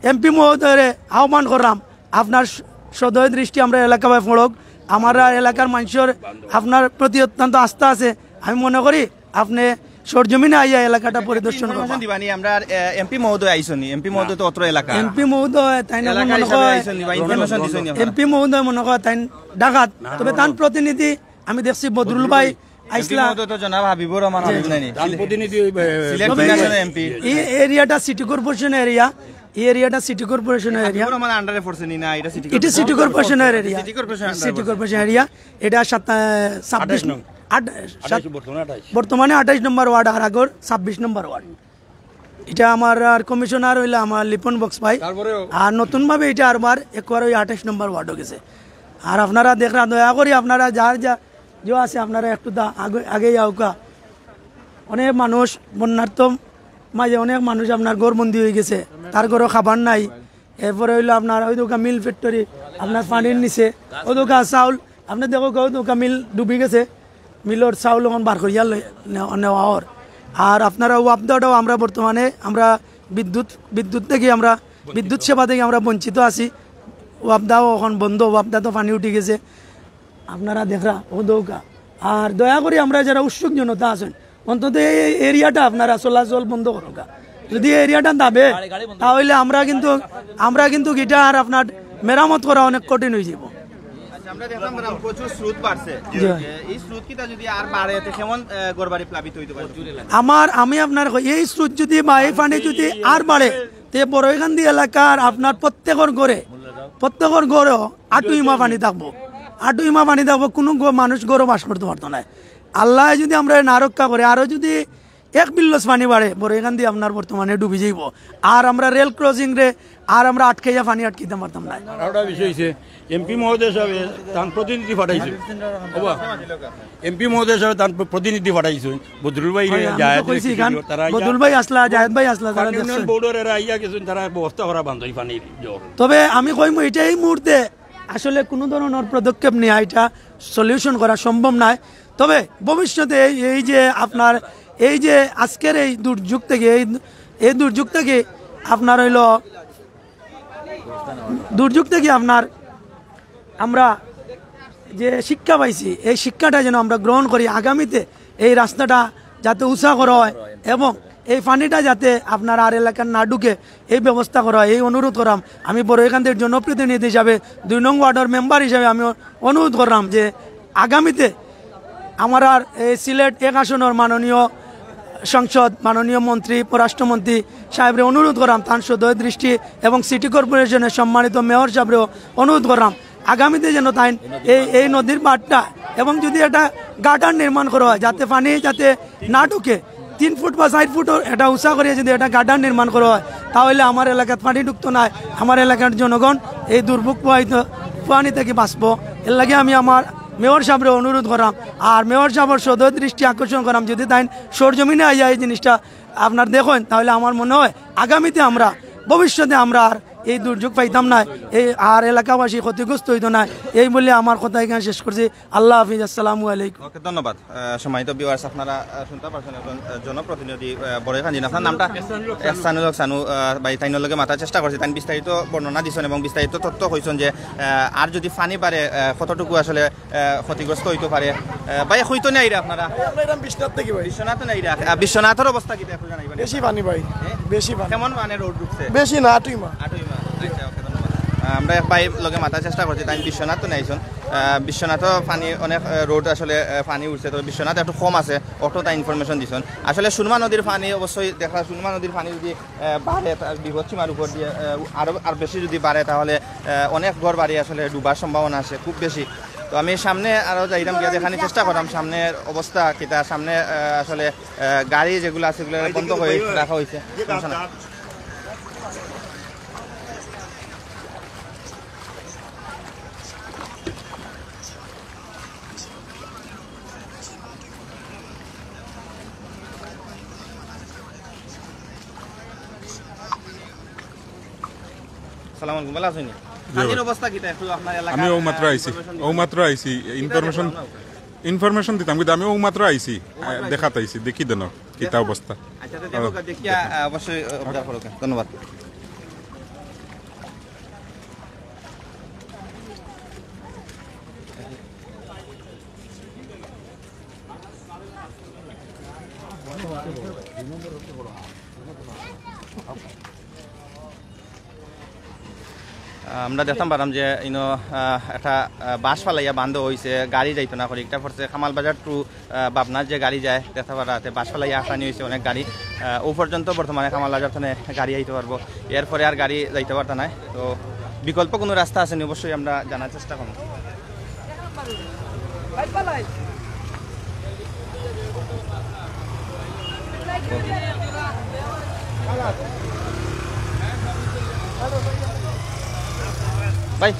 এমপি মহোদয়রে আহ্বান করলাম, আপনার স- সদয় দৃষ্টি আমরা এলাকাবায় পড়ুক। আমরা এলাকার মানুষের আপনার প্রতি অত্যন্ত আস্থা আছে। আমি মনে করি আপনি সরজমিনে আইয়া এলাকাটা পরিদর্শন করবেন। ইনফরমেশন দিবানি, আমরা এমপি মহোদয় আইছনি, এমপি মহোদয় তো অত্র এলাকা। এমপি মহোদয় তাই না, এলাকার মনে হিসাবে হয় আইছনি বা ইনফরমেশন দিছনি। এমপি মহোদয় মনে হয় তাই ডাকাত, তবে তার প্রতিনিধি আমি দেখছি বদরুল ভাই আইসলা। মহোদয় তো জনাব হাবিবুর রহমান হাবিব নাইনি? তার প্রতিনিধি ওই, এ, সিলেট তবে বিধানসভা এমপি। এই এরিয়াটা সিটি কর্পোরেশন এরিয়া, এই এরিয়াটা সিটি কর্পোরেশনের এরিয়া। হাবিবুর রহমান আন্ডারে পড়ছে নি না, এটা সিটি এটা সিটি কর্পোরেশনের area. City corporation under city পড়ছে। Corporation area. এটা সাত- আহ, ছাব্বিশ আঠাশ নং। আট- সাত- আঠাশ, বর্তমানে আঠাশ। বর্তমানে আঠাশ নম্বর ওয়ার্ড, আর আগর ছাব্বিশ নম্বর ওয়ার্ড। এটা আমার আর কমিশনার হইলে আমার লিপন বক্স ভাই। তারপরেও আর নতুনভাবে এটা আরবার একবার ওই আঠাশ নম্বর ওয়ার্ডও গেছে। আর আপনারা দেখরা, দয়া করি আপনারা যার যা যে আছে আপনারা একটু দা- আগে আগে যাওকা। অনেক মানুষ বন্যার্ত মাঝে অনেক মানুষ আপনার ঘরবন্দি হয়ে গেছে, তার ঘরও খাবার নাই। এরপরে হইলো আপনার ওই দোকা মিল ফ্যাক্টরি, আপনার পানির নিচে, ওই দোকা চাউল, আপনি দেখো ওই দোকা মিল ডুবি গেছে, মিলর চাউল এখন বার করিয়া লই- নেওয়া নেওয়া অর। আর আপনারা ওয়াপদাটাও আমরা বর্তমানে আমরা বিদ্যুৎ বিদ্যুৎ থেকে আমরা বিদ্যুৎ সেবা থেকে আমরা বঞ্চিত আছি। ওয়াপদাও এখন বন্ধ, ওয়াপদা তো পানি উঠি গেছে। আপনারা দেখরা ও দৌকা। আর দয়া করি আমরা যারা উৎসুক জনতা আছেন, অন্তত এই এরিয়াটা আপনারা চলাচল বন্ধ করুকা। যদি এই এরিয়াটা দাবে, তাহলে আমরা কিন্তু আমরা কিন্তু গিটার আপনার মেরামত করা অনেক কঠিন হয়ে যাব। আচ্ছা, আমরা দেখলাম ম্যাডাম প্রচুর স্রোত বাড়ছে। জি। এ, এই স্রোত কিটা যদি আর বাড়ে, তো কেমন, এ, ঘরবাড়ি প্লাবিত হইতে পারে? আমার আমি আপনার কই, এই স্রোত যদি বা এই পানি যদি আর বাড়ে, তে বড়ইকান্দি এলাকার আপনার প্রত্যেকর ঘরে, প্রত্যেকর ঘরেও আটু ইমা পানি থাকবো, আটু ইমা পানি থাকবো, কোনো গ- মানুষ ঘরও বাস করতে পারতো না। আল্লাহ যদি আমরা না রক্ষা করে, আরও যদি এক বিল্লস পানি বাড়ে, বড়ইকান্দি আপনার বর্তমানে ডুবি যাইব। আর আমরা রেল ক্রসিং রে আর আমরা আটকাইয়া পানি আটকিতে পারতাম না। আর একটা বিষয় হইছে, এমপি মহোদয় সাহেব তান প্রতিনিধি পাঠাইছে। বাবা, এমপি মহোদয় সাহেব তান প্র- প্রতিনিধি পাঠাইছে। বদরুল ভাই রে, হয়, আমি তো জায়েদ রে, কইছি, কিছু কারণ দিও, তারা আইয়া বদরুল ভাই আসলা, জায়েদ ভাই আসলা, তারা পানি উন্নয়ন দেখছেন। বোর্ডর এরা আইয়া গেছেন, তারা ব্যবস্থা করা বান্ধব পানির জোর। তবে আমি কইমু, এটা এই মুহূর্তে আসলে কোনো ধরনের পদক্ষেপ নেওয়া, এটা সলিউশন করা সম্ভব নয়। তবে ভবিষ্যতে এই এই যে আপনার এই যে আজকের এই দুর্যোগ থেকে এই এই দুর্যোগ থেকে আপনার হইল দুর্যোগ থেকে আপনার আমরা যে শিক্ষা পাইছি, এই শিক্ষাটা যেন আমরা গ্রহণ করি, আগামীতে এই রাস্তাটা যাতে উঁচা করা হয় এবং এই পানিটা যাতে আপনার আর এলাকার না ঢুকে, এই ব্যবস্থা করা হয়, এই অনুরোধ করাম। আমি বড়ইকান্দির জনপ্রতিনিধি হিসাবে, দুই নং ওয়ার্ডের মেম্বার হিসাবে আমি অনুরোধ করলাম যে আগামীতে আমার আর এই সিলেট এক আসনের মাননীয় সাংসদ, মাননীয় মন্ত্রী, পররাষ্ট্রমন্ত্রী সাহেবরে অনুরোধ করাম, তান সদয় দৃষ্টি এবং সিটি কর্পোরেশনের সম্মানিত মেয়র সাহেবরেও অনুরোধ করাম, আগামীতে যেন তাই এই এই নদীর বাঁধটা এবং যদি একটা গাটার নির্মাণ করা হয়, যাতে পানি যাতে না ঢুকে, তিন ফুট বা চার ফুট একটা উঁচা করে যদি একটা গাটার নির্মাণ করা হয়, তাহলে আমার এলাকাত পানি ঢুকতো না, আমার এলাকার জনগণ এই দুর্ভোগ প্রবাহিত পানি থেকে বাঁচবো। এর লাগে আমি আমার মেয়র সাহেবরে অনুরোধ করাম, আর মেয়র সাহেবের সদয় দৃষ্টি আকর্ষণ করাম, যদি তাই সরজমিনে আইয়া এই জিনিসটা আপনার দেখেন, তাহলে আমার মনে হয় আগামীতে আমরা, ভবিষ্যতে আমরা আর এই দুর্যোগ পাইতাম না, এই আর এলাকাবাসী ক্ষতিগ্রস্ত হইতো না। এই বলে আমার কথা এখানে শেষ করছি। আল্লাহ হাফিজ, আসসালামু আলাইকুম। ওকে, ধন্যবাদ। আহ, সম্মানিত ভিউয়ার্স, আপনারা, আহ, শুনতে পারছেন একজন, আহ, জনপ্রতিনিধি, আহ, বড়ইকান্দি। আপনার নামটা? এহসানুল হক সানু। আহ, ভাই, তাইনর লগে মাতার চেষ্টা করছি, তাই বিস্তারিত বর্ণনা দিছেন এবং বিস্তারিত তথ্য কইছেন যে, আহ, আর যদি পানি বাড়ে, আহ, কতটুকু আসলে আহ, ক্ষতিগ্রস্ত হইতে পারে। আহ, ভাই, কই তনে আইরা আপনারা? ভাই, আমরা এরাম বিশ্বনাথ থেকে ভাই। বিশ্বনাথ তনে আইরা। আহ, বিশ্বনাথর অবস্থা কিতা একটু জানাইবা? বেশি পানি ভাই, হ্যাঁ? বেশি পানি। কেমন মানে রোড ঢুকছে? বেশি না, আটু ইমা। আটু ইমা। আচ্ছা, ওকে, ধন্যবাদ। আহ, আমরা এক ভাই লগে মাতার চেষ্টা করছি, তাই বিশ্বনাথ তনে আইছন। আহ, বিশ্বনাথও পানি অনেক, আহ, রোড আসলে, আহ, পানি উঠছে, তবে বিশ্বনাথ একটু কম আছে, অটো তাই ইনফরমেশন দিছন। আসলে সুরমা নদীর পানি অবশ্যই দেখা, সুরমা নদীর পানি যদি আহ, বাড়ে, তার বিপদসীমার উপর দিয়ে, আহ, আরো, আর বেশি যদি বাড়ে, তাহলে, আহ, অনেক ঘর বাড়ি আসলে ডুবার সম্ভাবনা আছে খুব বেশি। তো আমি সামনে আরো যাইতাম, গিয়া দেখানোর চেষ্টা করলাম সামনের অবস্থা কিতা। সামনে, আহ, আসলে, আহ, গাড়ি যেগুলো আছে, সেগুলো বন্ধ করে রাখা হয়েছে। সমস্যা নাই। আসসালামু আলাইকুম, ভালা আছইন নি? পানির অবস্থা কিতা একটু আপনার এলাকার, আমি ও মাত্র আহ, আইছি, information ও মাত্র আইছি, কিতা information, জানাইবা? Information দিতাম, কিন্তু আমি ও মাত্র আইছি, আহ, দেখাত আইছি, দেখি দেন কিতা অবস্থা। আচ্ছা, তো দেখো, দেখিয়া, আহ, অবশ্যই, আহ, অবজার্ভ করো। ধন্যবাদ। আহ, আমরা দেখতাম পারাম যে ইনো, আহ, একটা, আহ, বাঁশ ফালাইয়া বান্ধ অইছে, গাড়ি যাইতো না করি। একটা পড়ছে কামাল বাজার to, আহ, পাবনা যে গাড়ি যায়, দেখতাম পারা আছে বাঁশ ফালাইয়া আসানি অইছে অনেক গাড়ি। আহ, ও পর্যন্ত বর্তমানে কামাল বাজার থনে গাড়ি আইতে পারবো, এরপরে আর গাড়ি যাইতে পারতা নায়। তো বিকল্প কোনো রাস্তা আছে নি, অবশ্যই আমরা জানার চেষ্টা করবো। ভাই,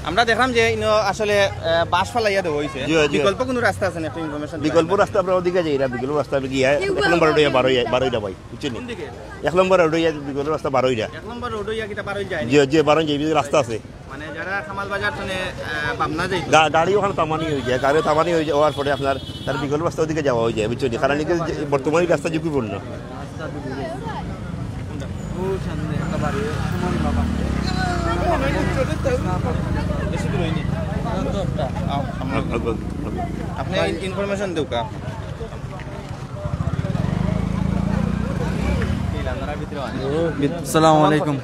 আমরা দেখলাম যে ইনো আসলে, আহ, বাঁশ ফালাইয়া দেওয়া হইছে। জি, জি। বিকল্প কোনো রাস্তা আছে না? একটা ইনফরমেশন বিকল্প রাস্তা আপনার ওদিকে যাই, এরা বিকল্প রাস্তা আপনি গিয়া এক নম্বর রোডে বারোই, বারোইরা ভাই, বুঝছেন নি? কোন দিকে? এক নম্বর রোডে বিকল্প রাস্তা বারোইরা। এক নম্বর রোডে গিয়া কিতা বারোই যায় নি? জি, জি, বারোই যাই, রাস্তা আছে। মানে যারা কামাল বাজার থনে, আহ, পাবনা যাইতো। গা-, গাড়ি ওখানে তামানি হয়ে যায়, গাড়ি তামানি হয়ে যায়, হওয়ার পরে আপনার তার বিকল্প রাস্তা ওদিকে যাওয়া হয়ে যায়, বুঝছেন নি? কারণ এই যে বর্তমানে রাস্তা ঝুঁকিপূর্ণ। রাস্তা ডুবে গেছে। ও সামনে একটা বাড়ি, সুমন বাবা। বেশি দূর হয়নি। আও, সামনে। আপনি ইন-, ইনফরমেশন দেউক্কা। আসসালামু আলাইকুম।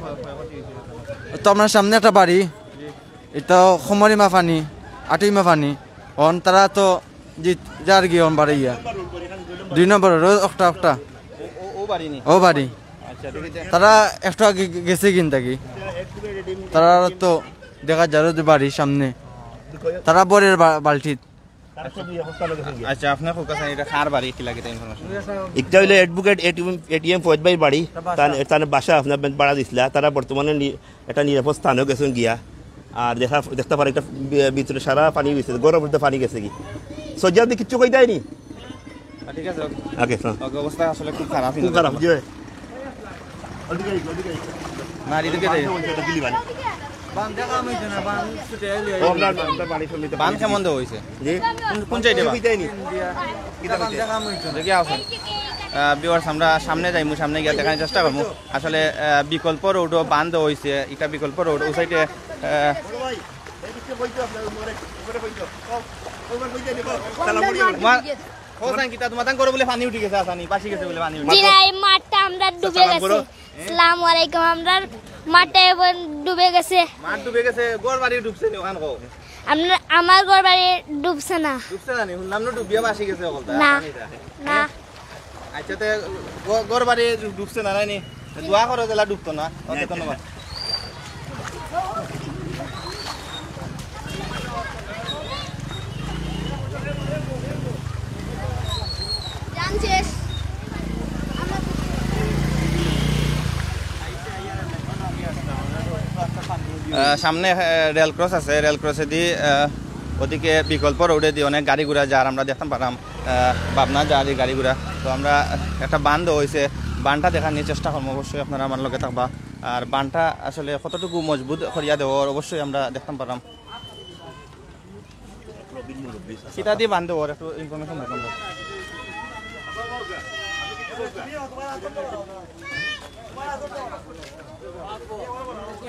তো আপনার সামনে একটা বাড়ি, এটা খমরিমা পানি, আটিমা পানি, অন তারা তো জি, যার গিয়ে অন বাড়াইয়া। দুই নম্বর রোড, অকটা, অকটা। ও, ও, ও বাড়ি নি? ও বাড়ি। আচ্ছা, দেখি দে। তারা একটু আগে গে-, গেছে কিন থাকি। তারা তো দেখা যার যে বাড়ির সামনে। তারা বরের বা-, বালতিত। আচ্ছা, আপনার খুব কাছে এটা কার বাড়ি, কি লাগে ইনফরমেশন? এটা হইলো অ্যাডভোকেট এটিএম, এটিএম ফৌজ ভাইর বাড়ি। তার, তার বাসা আপনার বাড়া দিছিলা। তারা বর্তমানে নি-, একটা নিরাপদ স্থানেও গেছেন গিয়া। আর দেখা, দেখতে পারে একটা বি-, ভিতরে সারা পানি গেছে, ঘরর ভিতরে পানি গেছে কি। সজ্জাদ কিচ্ছু কই দেয়নি? আ, ঠিক আছে, ওকে। ওকে, হ্যাঁ। ওকে, অবস্থা আসলে খুব খারাপ খুব কিন্তু। খারাপ, জি ভাই। ওদিকে আইকো, ওদিকে আইকো। না, এদিকে যাই। ওটা দিলি বানি। বান দেখা হইছে না, বান ছুটে এলি। ও, আপনার, আপনার বাড়ি শুনলি তো বান বাড়ি কেমন দেওয়া হইছে? জি? কোন, কোন সাইডে বান? ওই দেয়নি। ইন্ডিয়া। কিতা বান হইছে? দেখা হইছে না। দেখি আসুন। আহ, ভিউয়ার্স, আমরা সামনে যাইমু, সামনে গিয়া দেখার চেষ্টা করমু। আসলে, আহ, বিকল্প রোডও বান্ধ অইছে, ইটা বিকল্প রোড, ও সাইডে, আহ, তোমার, ও সাইন কিতা, তোমার তান করো বলে পানি উঠি গেছে, আসানি, বাসি গেছে বলে পানি উঠি জি গেছে। না, এই মাঠটা আমরা ডুবে সালাম গেছে। করো। আসসালামু আলাইকুম, আমরার মাঠটা এবার ডুবে গেছে। মাঠ ডুবে গেছে, ঘর বাড়ি ডুবছে নি, ওখান কো? আমরা, আমার ঘর বাড়ি ডুবছে না। ডুবছে না নি? শুনলাম না ডুবিয়া বাসি গেছে অকলতা, না। পানিটা। না। আচ্ছা, তে ঘ-, ঘর বাড়ি ডু-, ডুবছে না, নাই নি? দোয়া করো, যেলা ডুবতো না। ওকে, ধন্যবাদ। জান শেষ। আহ, সামনে, আহ, রেল ক্রস আছে, রেল ক্রসেদি, আহ, ওদিকে বিকল্প রোডেদি অনেক গাড়ি ঘোড়া যার, আমরা দেখতাম পারাম। আহ, পাবনা যার এই গাড়ি ঘোড়া। তো আমরা একটা বান্ধ অইছে, বান্ধটা দেখানির চেষ্টা করমু, অবশ্যই আপনারা আমার লগে থাকবা। আর বান্ধটা আসলে কতটুকু মজবুত করিয়া দেওয়া অর, অবশ্যই আমরা দেখতাম পারাম। কিতা দি বান্ধ অর, একটু ইনফরমেশন দিতাম পারাম।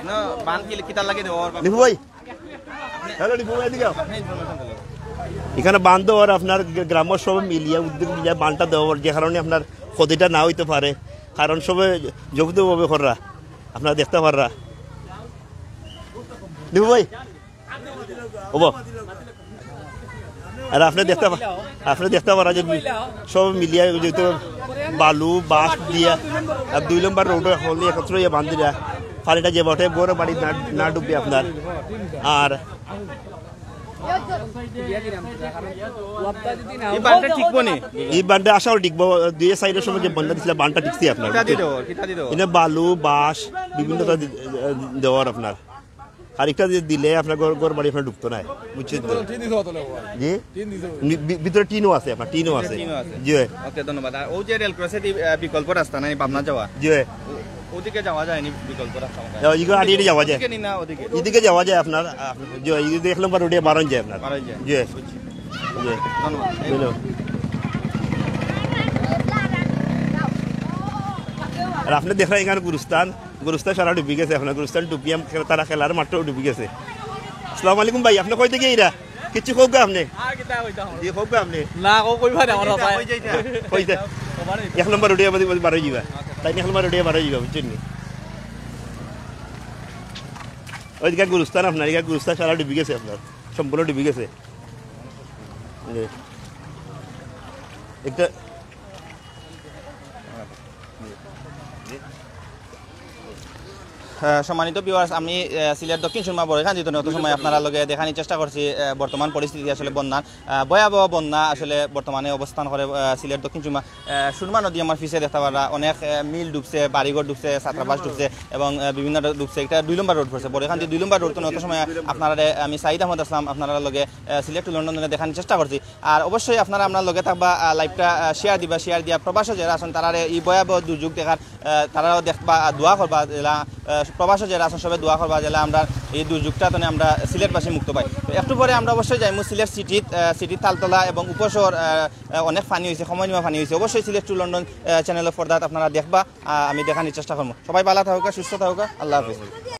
না, বান্ধ কি, কিতা লাগে দেওয়া অর? নিপু ভাই, হ্যালো, রিপু ভাই, এদিকে আও। এখানে বান্ধ অর আপনার গ্রামর সব মিলিয়া, উদ্যোগ মিলিয়া বান্ধটা দেওয়া অর, যে কারণে আপনার ক্ষতিটা না হইতে পারে, কারণ সবে যৌথভাবে কররা, আপনারা দেখতে পাররা। রিপু ভাই, ওবা। আর আপনি দেখতে পা-, আপনি দেখতে পারা যে সব মিলিয়া যেহেতু বালু, বাঁশ দিয়া আর দুই নম্বর রোড হলে একত্র ইয়ে বান্ধিরা পানিটা যে বটে বড় বাড়ি না, না ডুববে আপনার। আর এই বানটা ঠিক বনে? এই বানটা আশাও ঠিক, দুই সাইডের সময় যে বানটা দিছিল, বানটা ঠিকছে আপনার। কিতা দিত, কিতা দিত? এনে বালু, বাঁশ, বিভিন্ন তা দি-, দেওয়া অর আপনার। আরেকটা যে দিলে আপনার ঘর, ঘর বাড়ি আপনার ডুবতো না, বুঝছেন তো? টিন দিতে হতো না, বাবা। জি? টিন দিতে হতো। নি-, ভি-, ভিতরে টিনও আছে, আপনার টিনও আছে। টিনও আছে। জি। ওকে, ধন্যবাদ। আর ওই যে রেল ক্রসে দি-, আহ, বিকল্প রাস্তা নাই পাবনা যাওয়া? জি। ও-, ওদিকে যাওয়া যায়নি বিকল্প রাস্তা মতো? যাওয়া, এদিকে আড়িয়ে যাওয়া যায়। ওদিকে নি না, ওদিকে? এদিকে যাওয়া যায় আপনার, আহ, জি, এই যে এক নম্বর রোডে বারোন যায় আপনার। বারোন যায়। জি। বুঝছি। জি। ধন্যবাদ। এই বুঝলাম। আর আপনি দেখরা এখানে গুরুস্থান, গুরুস্থান সারা ডুবি গেছে আপনার, গুরুস্থান ডুবিয়া তারা খেলার মাঠও ডুবি গেছে। আসসালামু আলাইকুম ভাই, আপনি কই থাকি এরা? কিচ্ছু কউক্কা আপনি? আর কিতা কইতাম? জি, কউক্কা আপনি? না, ও কইবা না, আমার বাবা। কই যাইতা? কই যা-, ওখানে। এক নম্বর রোডে আমাদের বারোই যাইবা। তাই এক নম্বর রোডে বারোই যাইবা, বুঝছেন নি? ওইদিকে গুরুস্থান আপনার, এদিকে গুরুস্থান সারা ডুবি গেছে আপনার, সম্পূর্ণ ডুবি গেছে। জি। একটা আহ, সম্মানিত ভিউয়ার্স, আমি, আহ, সিলেট দক্ষিণ সুরমা বড়ইখান্দি তনে অত সময় আপনারা লগে দেখানির চেষ্টা করছি, আহ, বর্তমান পরিস্থিতি আসলে বন্যার, আহ, ভয়াবহ বন্যা আসলে বর্তমানে অবস্থান করে, আহ, সিলেট দক্ষিণ সুরমা, আহ, সুরমা নদী আমার পিছে দেখতে পাররা অনেক, আহ, মিল ডুবছে, বাড়িঘর ডুবছে, ছাত্রাবাস ডুবছে এবং, আহ, বিভিন্ন ডুবছে। একটা দুই নম্বর রোড পড়ছে বড়ইখান্দি দুই নম্বর রোড তনে অত সময় আপনারা, আহ, আমি সাইদ আহমদ আসলাম আপনারা লগে, আহ, সিলেট টু লন্ডন তনে দেখানির চেষ্টা করছি। আর অবশ্যই আপনারা আমরার লগে থাকবা, আহ, live টা, আহ, share দিবা, share দিয়া প্রবাসে যারা আছেন তারারে এই ভয়াবহ দুর্যোগ দেখার, আহ, তারাও দেখবা, আহ, দোয়া করবা, যেলা, আহ, প্রবাসে যারা আছেন সবে দোয়া করবা, যেলা আমরা এই দুর্যোগটা তনে আমরা সিলেটবাসী মুক্ত পাই। তো একটু পরে আমরা অবশ্যই যাইমু সিলেট সিটিত, আহ, সিটির তালতলা এবং উপশহর, আহ, আহ, অনেক পানি হইছে, সময় নিমা পানি হইছে। অবশ্যই সিলেট টু লন্ডন, আহ, channel র পর্দাত আপনারা দেখবা, আহ, আমি দেখানির চেষ্টা করমু। সবাই ভালা থাকউক্কা, সুস্থ থাকউক্কা, আল্লাহ হাফিজ।